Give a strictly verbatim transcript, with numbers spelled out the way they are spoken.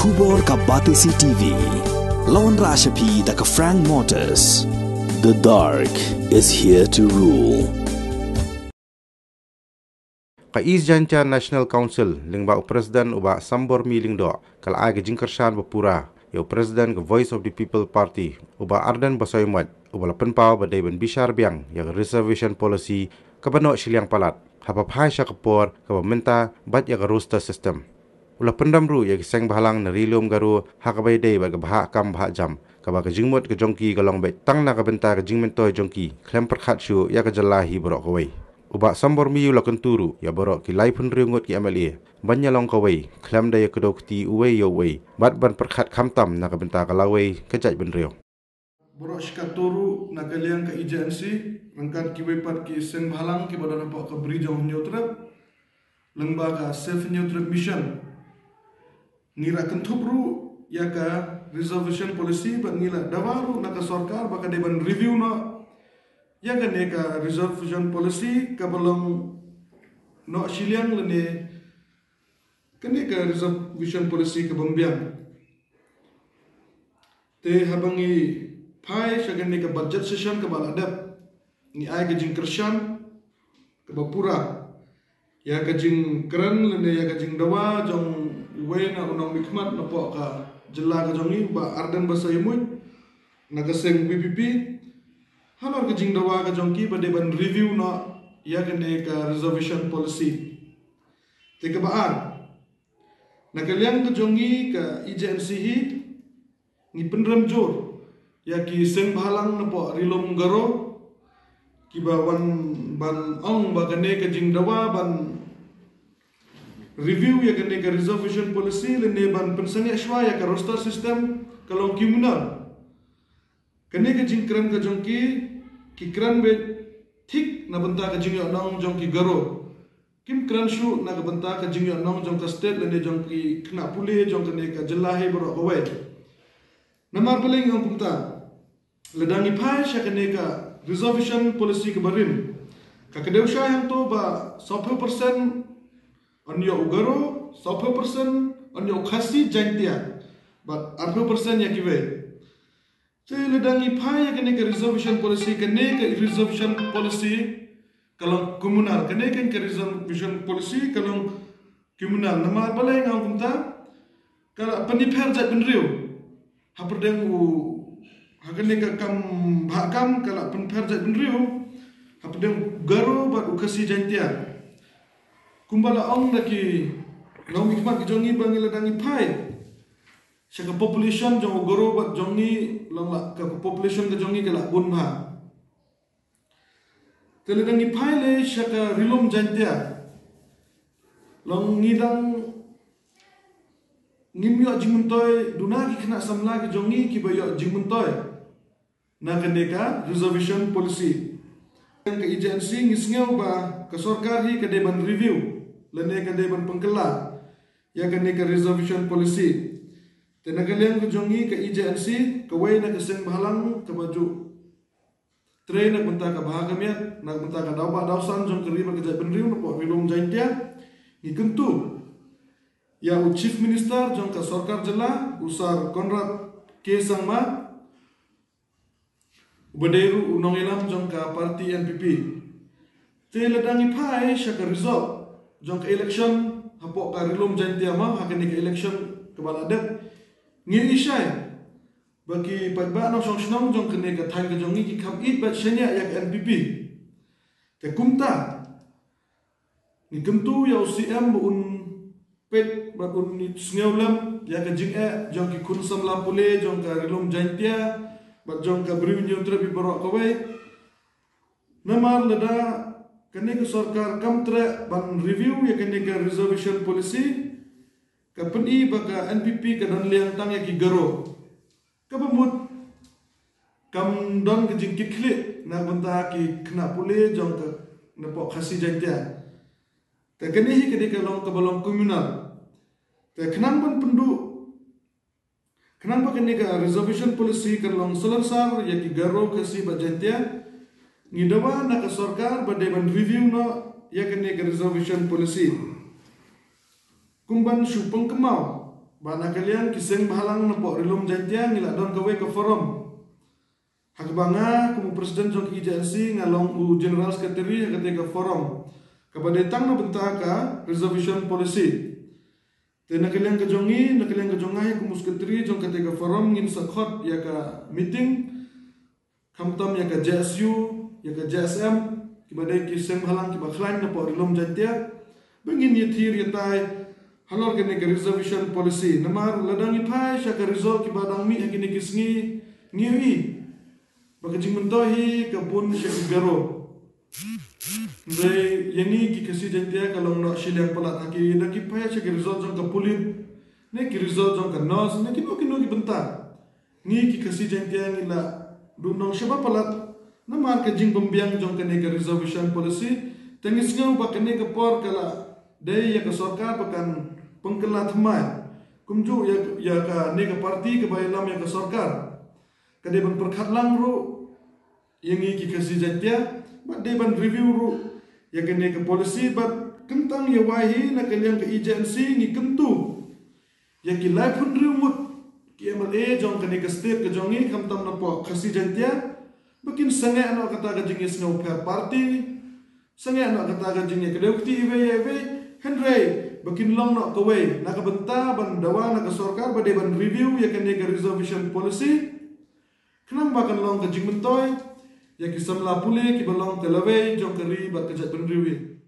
Khubor ka Batesi T V. Lawan Rashapi da ka Frank Motors. The dark is here to rule. Ka East Jaintia National Council, lyngba u President u Bah Sambormi Lyngdoh, ka la ai ka jingkyrshan ba pura ïa u President ka Voice of the People Party, u Bah Ardent Basaiawmoit, uba la pynpaw ba dei ban bishar biang ïa ka reservation policy kaba noh shiliang palat, haba phai sha ka por kaba mynta bad ïa ka roster system. U la pyndem ruh ïa ki seng bhalang na Ri Lum Garo ha kaba ïadei bad ka bhah kam bhah jam, kaba ka jingmut ka jong ki ka long beit tang na ka bynta ka jingmyntoi jong ki, khlem pyrkhat shuh ïa ka jylla hi baroh kawei. U Bah Sambormi u la kyntu ruh ïa baroh ki laiphew hynriew ngut ki M L A ban ïalong kawei, khlem da ïa kdew kti uwei ïa uwei, bad ban pyrkhat khamtam na ka bynta ka lawei ka jaitbynriew. Baroh shi katta ruh na ka liang ka E J N C, ryngkat kiwei pat ki seng bhalang kiba don hapoh ka Bri jong Hynñiewtrep, lyngba ka Save Hynñiewtrep Mission, ngi la kynthup ruh ïa ka reservation policy, bad ngi la dawa ruh na ka sorkar ba ka dei ban review noh ïa kane ka reservation policy kaba long noh shiliang lane kane ka reservation policy kaba ym biang. Te haba ngi phai sha kane ka budget session kaba la dep, ngi ai ka jingkyrshan kaba pura ïa ka jingkren lane ïa ka jingdawa jong uwei na u nongmihkhmat napoh ka jylla ka jong ngi, u Bah Ardent Basaiawmoit, na ka seng V P P, halor ka jingdawa ka jong ki ba dei ban review noh ïa kane ka reservation policy. Te kaba ar, na ka liang ka jong ngi ka E J N C hi, ngi pynrem jur ïa ki seng bhalang napoh Ri Lum Garo, kiba wan ban ong ba kane ka jingdawa ban review ïa kane ka reservation policy lane ban pynsangeh shuwa ïa ka roster system ka long communal. Kane ka jingkren ka jong ki, ki kren beit thik na bynta ka jingïohnong jong ki Garo. Kim kren shuh na ka bynta ka jingïohnong jong ka state lane jong ki khynnah pule jong kane ka jylla hi baroh kawei. Namar balei nga ong kumta? Lada ngi phai sha kane ka reservation policy kaba rim, ka kdew shai hangto ba sawphew percent yn ïoh u Garo, sawphew percent yn ïoh u Khasi Jaintia, bad arphew percent ïa kiwei. Te lada ngi phai ïa kane ka reservation policy, kane ka reservation policy ka long communal, kane ka, ka reservation policy ka long communal. Namar balei nga ong kumta? Ka la pynïapher jaitbynriew hapdeng u, ha kane ka kam bhah kam ka la pynpher jaitbynriew hapdeng u Garo bad u Khasi Jaintia. Kumba la ong da ki nongmihkhmat ki jong ngi ba ngi lada ngi phai sha ka population jong u Garo bad jong ngi, long la ka population ka jong ngi ka la bun bha. Te lada ngi phai lei sha ka Ri Lum Jaintia, long ngi dang ngim ïoh jingmyntoi, duna ki khynnah samla ki jong ngi kiba ïoh jingmyntoi na kane ka reservation policy. Ka E J N C ngi sngew ba ka sorkar hi ka dei ban review lane ka dei ban pynkylla ïa kane ka reservation policy. Te na ka liang ka jong ngi ka E J N C, kawei na ka seng bhalang kaba ju trei na ka bynta ka bha ka miat, na ka bynta ka daw bah daw san jong ka ri bad ka jaitbynriew napoh Ri Lum Jaintia, ngi kyntu ïa u Chief Minister jong ka sorkar jylla, u Sir Conrad K Sangma, uba dei ruh u nongïalam jong ka party N P P. Te lada ngi phai sha ka result jong ka election hapoh ka Ri Lum Jaintia mo, ha kane ka election kaba la dep, ngi ïohi shai ba ki paidbah nongshong shnong jong kane ka thaiñ ka jong ngi ki kham ïeit bad shaniah ïa ka N P P. Te kumta ngi kyntu ïa u C M ba un peit bad un ïohsngew lem ïa ka jingeh jong ki khun samla pule jong ka Ri Lum Jaintia bad jong ka Bri Hynñiewtrep hi baroh kawei. Namar lada kane ka sorkar kam treh ban review ïa kane ka reservation policy, ka pyni ba ka N P P ka don liang tang ïa ki Garo. Kaba mut kam don ka jingkitkhlieh na ka bynta ki khynnah pule jong ka napoh Khasi Jaintia. Te kane hi ka dei ka long kaba long communal. Te khnang ban pynduh, khnang ba kane ka reservation policy kan long salonsar ïa ki Garo, Khasi bad Jaintia, ngi dawa na ka sorkar ba dei ban review noh ïa kane ka reservation policy. Kum ban shu pynkynmaw, Ba na ka liang ki seng bhalang na pdeng ri lum Jaintia ngi la don kawei ka forum. Ha kaba nga kum u president jong ka E J N C nga long u general secretary ha kata ka forum. Kaba dei tang na bynta ka reservation policy. Te na ka liang ka jong ngi, na ka liang ka jong nga hi kum u secretary jong kata ka forum ngin sa khot ïa ka meeting. Khamtam ïa ka J S U, ïa ka J S M, kiba dei ki seng bhalang kiba khlaiñ na pdeng ri lum Jaintia. Ba ngin ïathir ïatai halor kane ka reservation policy. Namar lada ngi phai sha ka result kiba dang mih ha kine ki sngi ngi ïohi ba ka jingmyntoi hi ka bun sha ki Garo. Hynrei ïa ngi ki Khasi Jaintia ka long noh shiliang palat ha ki, da ki phai sha ki result jong ka pulit, ne ki result jong ka NOS, ne kino kino ki bynta. Ngi ki Khasi Jaintia ngi la dum nong shaba palat namar ka jingbymbiang jong kane ka reservation policy. Te ngi sngew ba kane ka por ka la dei ïa ka sorkar ba kan pynkylla thymmai kumjuh ïa, ïa kane ka party kaba ïalam ïa ka sorkar. Ka dei ban pyrkhat lang ruh ïa ngi ki Khasi Jaintia, bad dei ban review ruh ïa kane ka policy. Bad kyntang ïa wai hi na ka liang ka E J N C ngi kyntu ïa ki laiphew hynriew ngut ki M L A jong kane ka state ka jong ngi, khamtam na pdeng Khasi Jaintia, ba kin sangeh noh kata ka jingïasngew pher party, sangeh noh kata ka jingïakdew kti iwei ïa iwei, hynrei ba kin long noh kawei na ka bynta ban dawa na ka sorkar ba dei ban review ïa kane ka reservation policy. Khnang ba kan long ka jingmyntoi ïa ki samla pule kiba long ka lawei jong ka ri bad ka jaitbynriew.